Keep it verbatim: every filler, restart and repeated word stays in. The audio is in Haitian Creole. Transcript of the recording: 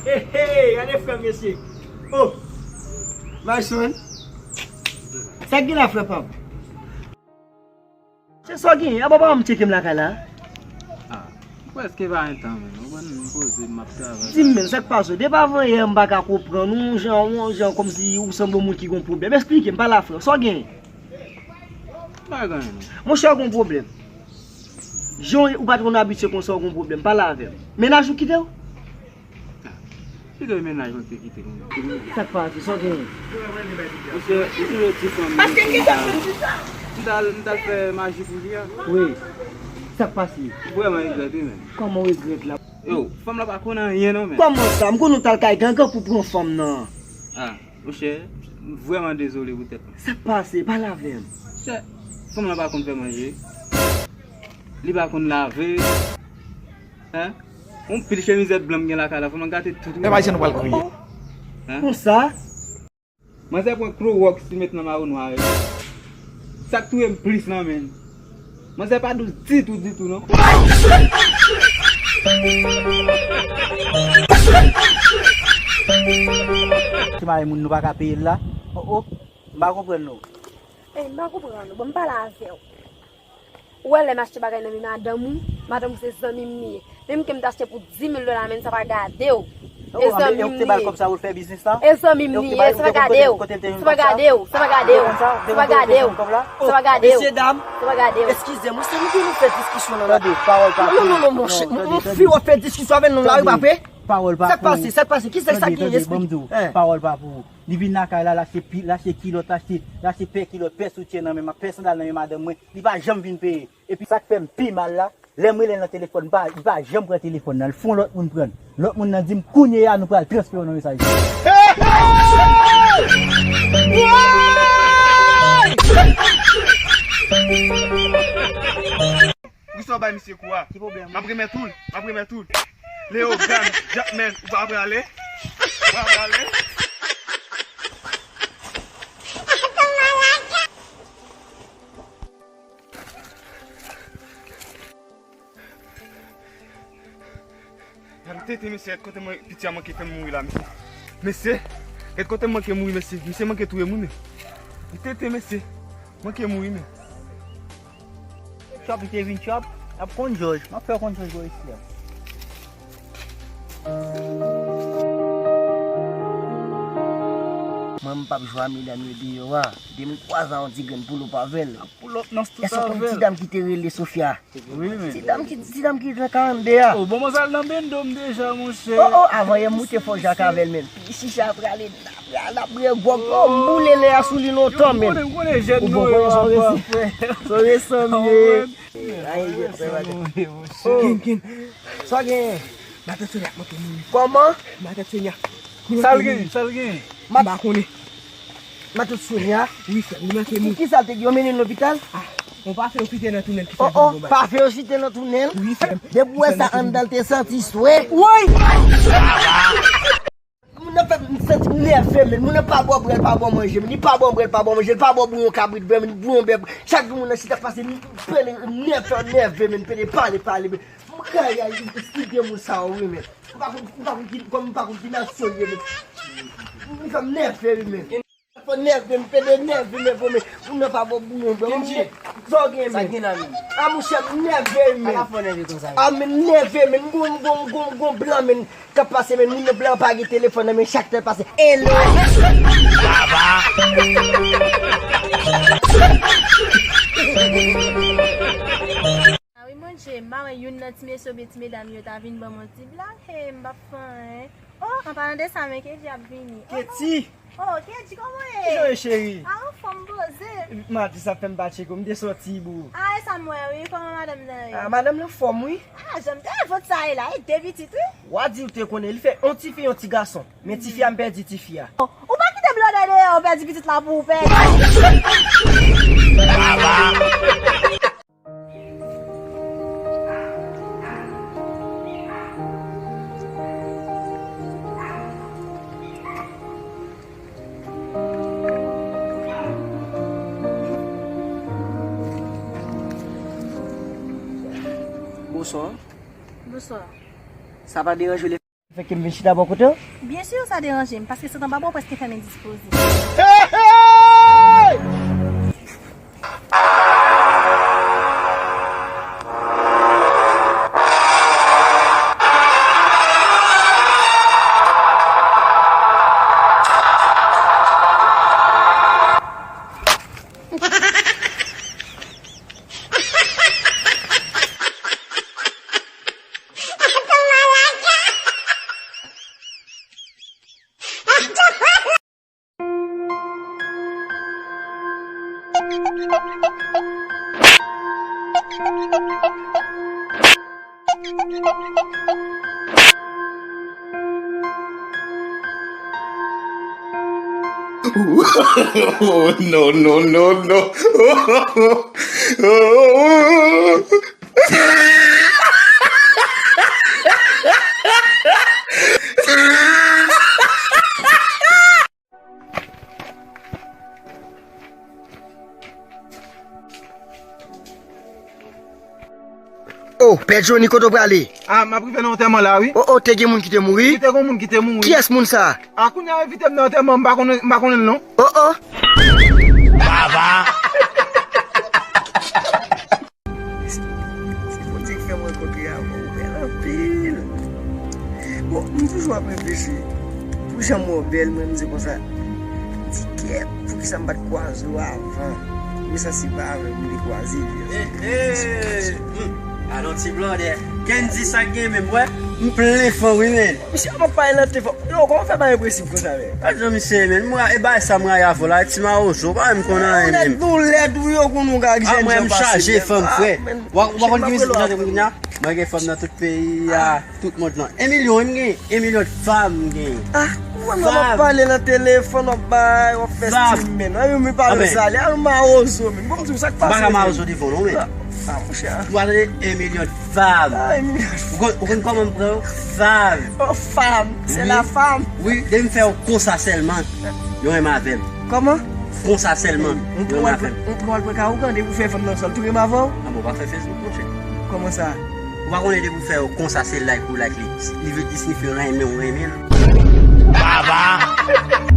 Hey, hey, gade frè m, mesye. Oh, my son. Sa k gen la, frè pa m? Se sa w genyen? Apa pa m tcheke m lakay la? Ah, m prèske pa gen tan, menm. Ou konn m poze, m ap travay. Di m, menm, sa k pase w? Depi avanyè, m pa ka konprann ou, yon jan, yon jan kòmsi ou sanble yon moun ki gen yon pwoblèm. Esplike m, pale a frè w. Sa w genyen? Pa gen anyen, non. Monchè, w gen yon pwoblèm. Jan w pa t konn abitye konsa, w gen yon pwoblèm. Pale avè m. Mennaj ou kite w? Kite mennaj mwen te kite m. Sa k pase? Sa w genyen? Monchè, li toujou di fanm li konsa. M t al, m t al fè maji pou li a. Wi. Sa k pase? M vrèman regrèt wi, menm. Kòman w regrèt la? Yo, fanm lan pa konn anyen non, menm. Kòman sa? M konnen w t al kay gangan pou pran fanm nan. Ah, monchè, m vrèman dezole pou tèt mwen. Sa k pase? Pale avè m. Monchè, fanm lan pa konn fè manje. Li pa konn lave. Hein? Yon pil chemizèt blan m gen lakay la, fanm nan gate tout wi. Lè mache nou pral kriye. Hein? Konsa? Manzè pran klowòks li met nan mawon nwa a. Sa k touye m plis nan men l. Manzè pa dous ditou, ditou non. Ti mari moun nou pa ka peye l la. Oh, oh. M pa konprann nou. Ey, m pa konprann ou. Bon, m pale avè w. Ou wè lè m achte bagay nan men madanm ou, madanm ou se zanmi m li ye. Menm ke m t achte pou dis mil dola, men sa pa gade w. E zanmi m li ye. E zanmi m li ye, sa pa gade w. Sa pa gade w. Sa pa gade w. Sa pa gade w. Sa pa gade w. Sa pa gade w. Mesye dam, eskize m, se nou ki nou fè diskisyon nan la. Tande, pawòl pa pou ou. Non, non, non, monchè. Yon fi w ap fè diskisyon avè l nan lari, pa vre? Pawòl pa pou ou. Sa k pase? Sa k pase? Kisa sa genyen? Esplike. Pawòl pa pou ou. Li vin lakay la, l achte pi, l achte kilòt, l achte, l achte pè kilòt, pè soutyen nan men, pè sandal nan men madanm mwen. Li pa janm vin peye. Epi sa k fè m pi mal la, lè m rele l nan telefòn, li pa, li pa janm pran telefòn nan. L fè yon lòt moun pran l. Lòt moun nan di m, "Kounye a, nou pral transfere w nan mesaj." Poukisa w bay misye kou a? Ki pwoblèm? M ap remèt ou l, m ap remèt ou l. Leogàn, Jackman, ou pa prale? Ou pa prale? Gad tete mesye, gad kote mwen, piti a manke fè m mouri la, mesye. Mesye, gad kote m manke mouri, mesye. Misye manke touye moun, wi. Tete mesye, manke mouri, men. Chòp, li te vin chòp. Ap konn jòj. M ap fè w konn jòj bò isi a. Mwen, m p ap jwe a medam yo deyò a. Depi m kwaze a yon ti grenn poulop avè l. Pull up nan stout avè l. Èske w konn ti dam ki te rele Sofia? Wi, men. Ti dam ki, ti dam ki nan karannde a. Oh, bon, manzè nan bendo m deja, monchè. Oh, oh, avan yè m moute fò jak avè l, men. Chicha prale, n ap, n ap bwè gwòg. Oh, m boule lè a sou li lontan, men. Ou konnen, ou konnen jèn nou yo apa, frè. Son resan m ye. Ayi, jèn, frè, monchè. Ken, ken. Sa w genyen? Matant Sonia ap manke mouri. Kòman? Matant Sonia. Sa l genyen? Sa l genyen? M pa konnen. Matant Sonia? Wi, frè m, li manke mouri. Kisa l te gen? Yo mennen l lopital? Ah, yon pafen yo fite nan tounen l ki fè l vin bon bagay. Oh, oh, pafen yo fite nan tounen l? Wi, frè m. Depi w wè sa anndan l te santi swe. Woy! Moun nan fè m santi m nève, men. Moun nan pa ba w bwè, l pa ba w manje, men. Li pa ba w bwè, l pa ba w manje, li pa ba w bouyon kabrit bwè, men, bouyon bèf. Chak jou moun nan chita pase, m pede nève, nève, men, pede pale, pale, men. Mwen kay ay, eskize moun sa yo, wi, men. M pa konn, m pa konn ki, kòm m pa konn ki nasyon l ye, men. M fè m nève, wi, men. Fò nève, m pede nève, nève, men. Moun nan pa ba w bouyon bwè. Kenji. Sa w gen, men? Sa gen la, men? A, monchè, m nève, men. Ala fò nève konsa, men. A, men m nève, men. M gon, m gon, m gon, m gon blan, men. K ap pase, men. Moun nan blan pa gen telefòn nan men, chak tan pase. Hello. Baba. Ah wi, Bondye, m pa wè youn nan ti mesye oubyen ti medam yo ta vin ban m yon ti blag. Hey, m p ap fè anyen. Oh, an palan de sa, men Kedji ap vini. Oh, Ketty! Oh, Kedji, kòman w ye? Kijan w ye, cheri? Ah, anfòm, poze. Maten sa fè m pa tcheke w, m te sòti, boo. Ah, e sa m wè, wi. Kòman madanm nan ye? Ah, madanm nan fòm, wi. Ah, jan m te vant sa ye la, e de pitit, wi. W a di w te konnen, li fè yon tifi, yon ti gason. Men tifi a, m pèdi tifi a. Ou pa kite blòdè deyò, ou pèdi pitit la pou ou pèdi. Bonswa. Bonswa. Sa pa deranje w lè Fè ke m vin chita bò kote w? Byen si, sa deranje m, paske sant anba bò prèske fèmen dispoze. No, no, no, no. Oh, Pè Johnny, kote w prale? Ah, m ap rive nan antèman la, wi. Oh, oh, te gen moun ki te mouri? Wi, te gen moun ki te mouri. Kiyès moun sa? Ah, kounye a, envite m nan antèman, m pa konnen, m pa konnen l non. Oh, oh. Baba! Se Bondye ki fè m rankontre avè w, ou bèl anpil. Bon, m toujou ap reflechi pou jan m wè w bèl, mwen, m di konsa, m di, kèt, poukisa m pa t kwaze w avan? Men sa se pa avè m te kwaze li. Hey, hey, hmm. Alon ti blòdè. Kendy sa k gen menm, wè, m plen fan, wi, men. Misye ap pale nan telefòn. Yo, kòman w fè bay enpresyon konsa, men? Gad jan misye ye, men. M ra-, e bagay sa m rayi avè w la, ti mawozo, pa menm konn anyen menm. Nou lèd, nou lèd, wi, yo konn nou ka. Ah, mwen, m chaje fanm, frè. Wa, wa konn ki mizik m chante kounye a? Mwen gen fanm nan tout peyi a, tout mond lan. Emilyon, m gen Emilyon fanm, m gen. Ah, ou wè m ap pale nan telefòn, w ap bay, w ap fè stil, men. An, yo, m pale sa, lè al mawozo, men. Bon, m di w sa k pase. M pa ka mawozo devan w non, men. Ah, monchè. Ou pa tande Emilyon fanm. Ah, Emilyon. Ou konn, ou konn kòman m pran yo? Fanm. Oh, fanm. C'est la femme. Wi, depi m fè yo konsa sèlman, yo renmen avè m. Kòman? Konsa sèlman, yo renmen avè m. Ou pral pran ka ougan, depi w fè fanm nan sòl, tou renmen avè w? Ah bon, pa fè Facebook, monchè. Kòman sa? Ou pa konnen depi w fè yo konsa, se like ou like li. Li vle, li siyifi renmen, ou renmen l. Baba!